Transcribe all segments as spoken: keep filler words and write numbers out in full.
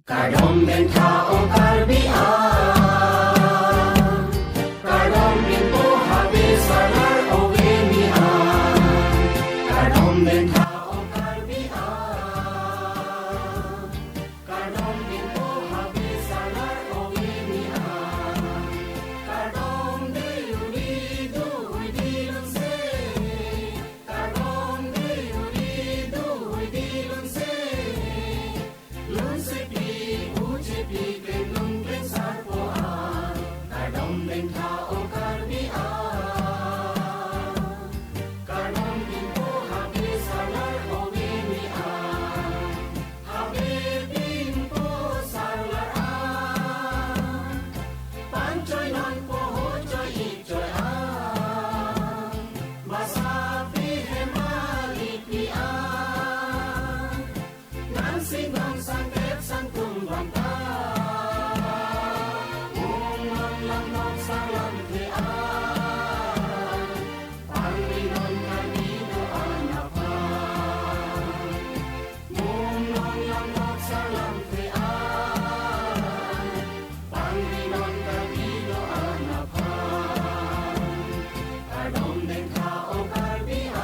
Kardom dengtha ong Karbi a, kardom binpo habe sarlar ove ni a, kardom dengtha ong Karbi a, kardom binpo habe sarlar ove ni a, kardom de uri du hui di lun se, kardom de uri du hui di lun se. Lun se pi, uji pi, pen lun pen sarpo a, kardom dengtha ong Karbi a, kardom binpo habe sarlar ove ni a, habe binpo sarlar a, panchoi nonpo ho choi ik choi a, basa pi hemali pi a. Nang sing nang sangkep sangtum banta. Mung nang lam nang salam ke a. Pangri non kami doan aphan. Mung nang lam nang salam ke a. Pangri non kami doan aphan. Kardom dengtha ong Karbi a.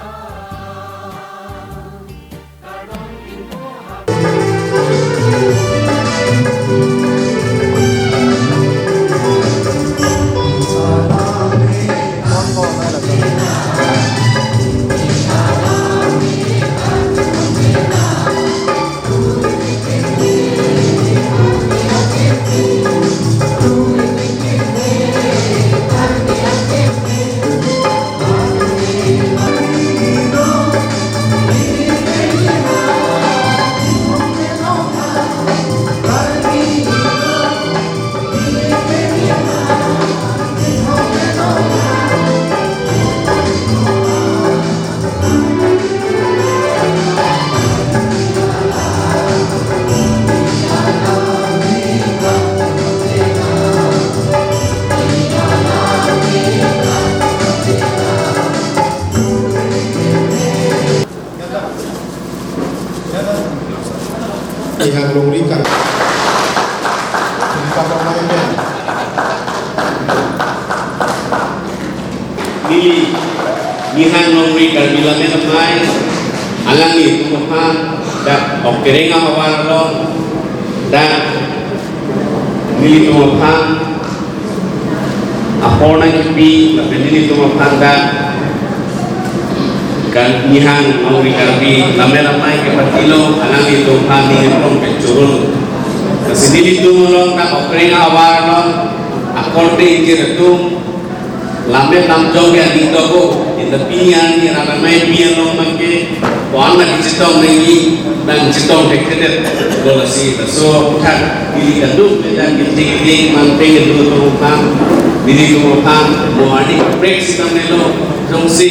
Nihang longri kar. Neli Nihang longri Karbi Lammet Amei alanglitum aphan dak okereng ahavar along dak nelitum aphan apor nangkipi lapen nelitum aphan dak Nihang longri Karbi Lammet Amei kepatilo alanglitum aphan ning arong pechorun. Lasi nelitum along dak okereng ahavar along akorte ingjir atum lammet lamjong ke ading do ko, inta pini arni rat amei pi along abangke ko-an nangkachetong nangji, nangchetong thekthedet lo lasi. Laso aphuthak neli kadokave dak kethek kethek man peng kedo atum aphan, nelitum aphan mo arni kaprek sitame lo, jongsi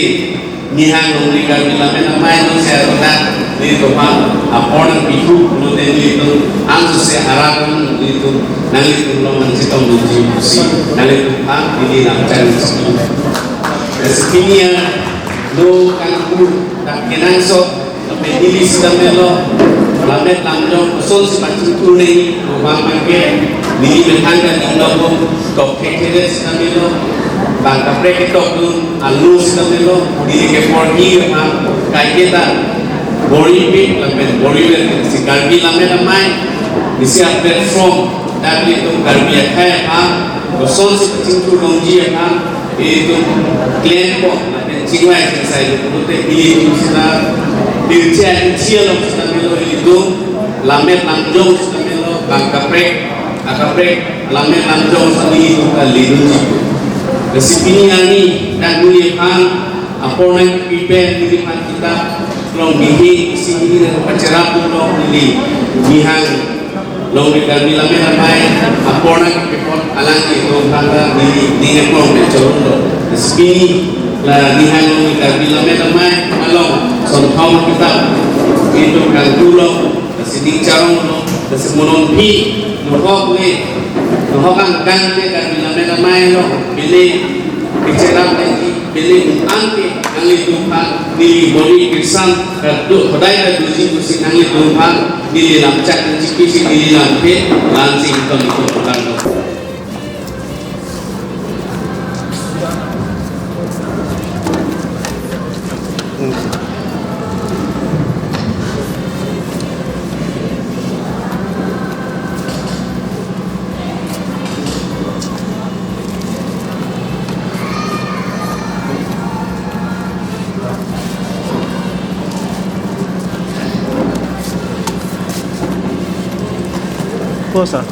Nihang longri Karbi Lammet Amei along si arodak nelitum aphan apor nangpithu pulote nelitum angsose arat nelitum nanglitum along nangchetong dunji pusi nanglitum aphan neli lamchang nangji. Lasi pini arlo kangkur dak kenangsot lapen neli sitame lo lammet lamjong kosonsi pachingthur nangji pu abangke neli methang kading do ko, tok thekthedet sitame lo, bang kaprek ketok dun alo sitame lo, neli keporhi aphan kaiketa bor-ipik lapen bor-iver si Karbi Lammet Amei isi a-platform dak ilitum Karbi akhei aphan kosonsi pachingthur longji aphan ilitum klempo lapen chingvai chingsai lo pulote ilitum sita pirthe ahithi along sitame lo, ilitum lammet lamjong sitame lo, bang kaprek akaprek lammet lamjong sitame ilitum kali dunji pu. Lasi pini arni dak neli aphan apor nangkipi pen neli aphan kitap Long Bihi isi hini nangpacherap long neli Nihang longri Karbi Lammet Amei apor nangkipipon alanglitum aphan ta neli ning arong pechorun lo. Lasi pini la Nihang longri Karbi Lammet Amei along sonthom kitap ilitum kangkur lo, lasi ning charong lo, lasi mo non aphi nohok le, nohok angkang le Karbi Lammet Amei along pele kecherap le, pele angke Nanglitum aphan neli body kirsam, eh, do, hodai ta doji pusi nanglitum aphan neli lamchak nangchipisi neli lamthe, la-ansi ington ington pulang. Cosa?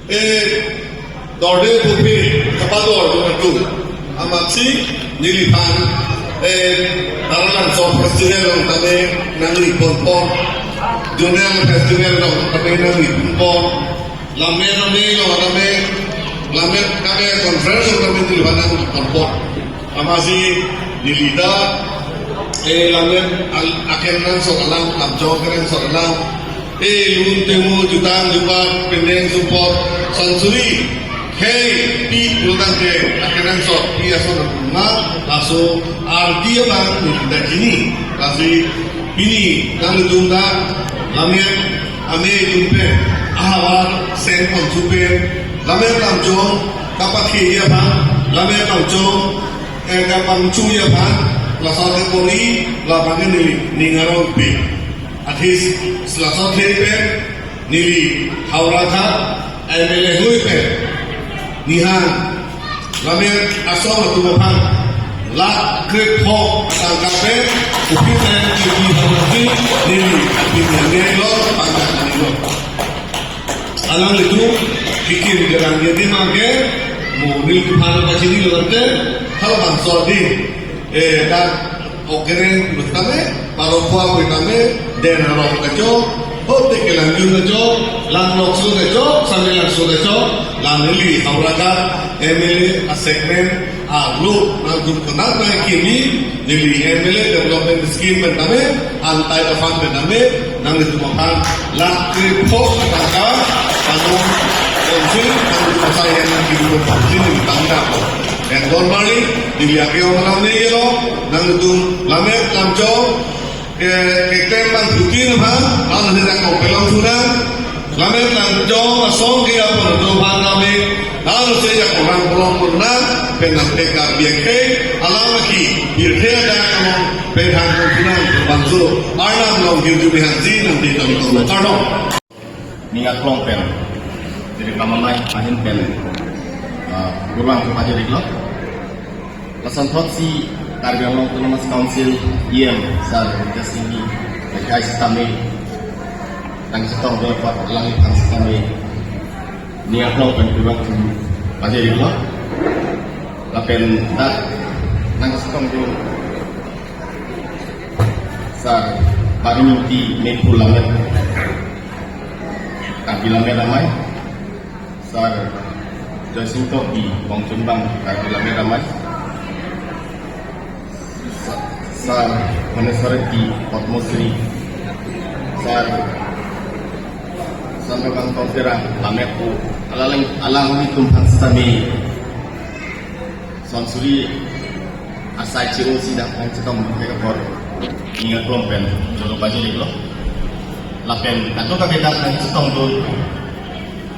Eh, dorde pupi kapador atum amatsi neliphan, eh, Taralangso festival along tame nangri ponpon, Zonal festival along tame nangri ponpon, Lammet Amei along tame, Lammet Amei conference along tame neliphan nangri ponpon. Amatsi neli ta, eh, Lammet al-, akenangsot alam, Lamjong akenangsot alam, eh, lun temu, jutang jubat, pendeng sumpot, sansuri khei pi pulotangte akenangsot pi ason atum ma, laso ardi abang neli ta chini. Lasi pini nanglitum ta Lammet Amei atum pen ahavar seng ponsi pen Lammet Lamjong kapakhi aphan, Lammet Lamjong, eh, kapangchung aphan, laso ate pori, labang ke neli ning arongpi. Athis laso athe pen neli Howraghat M L A hui pen nihang Lammet asong atum aphan lakh krepho tangka pen uphi pen kipi pharmacy neli aphi pen neli lo pangkat neli lo. Alanglitum kikim kerang yedi mangke mo neli aphan pachini lo tangte halabangso di, eh, dak okeren pu tame, parokwa pu tame, Den Arong kachok, Hote Kelangjun kachok, Langlokso kachok, Samelangso kachok, la neli Howraghat M L A a segment arlo nangtum konat nangkimi, neli M L A development scheme pen tame, antai afan pen tame, nanglitum aphan lakh krepho tangka panon ponsi, nanglitum asai yang nangkimu ponsi neli tangka. Enggor mari, neli ake-ong alam ne yelo, nanglitum Lammet Lamjong, ke, keklem bang phutin aphan, an hina ko pelong suna, Lammet Lamjong asong ke apor do aphan kami, lalu se ya orang pelong purna, penang teka biak ke, alam ki, birthe ada kamu, penang purna, bangso, alam long hirju bihan si, nanti kami tunggu kano. Ning aklong pen, jadi kamamai ahin pen, ah, kurang pajir iklo. Lason thotsi Karbi Anglong Autonomous Council E M Sir Ritesh Enghi, Ritesh tame, nangchetong do pat alangliphan tame, ning aklong pen kurang pajir iklo. Lapen dak nangchetong do Sir Parinyuti Mephu Lammet, Karbi Lammet Amei, Sir Joysing Tokbi, Bongchunbang, Karbi Lammet Amei, Sir Bhubaneswar Engti, Padma Shri, Sir Chandrakanta Terang, Lammet pu, alang, alanglitum aphan sitame sansuri asai chiro si dak nangchetong ke apor ning aklong pen joro pajir iklo. Lapen kadokave dak nangchetong do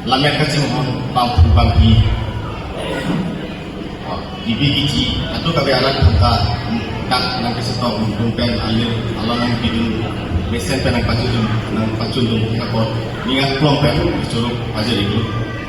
Lammet kachinghon bangphu bangphi, oh, kibi kichi, atu kabe arat thangta, dak nangkesetong tum pen alir along nangpidun, mesen pen nangpachundun, nangpachundun thek apot, ning aklong pen choro pajir iklo.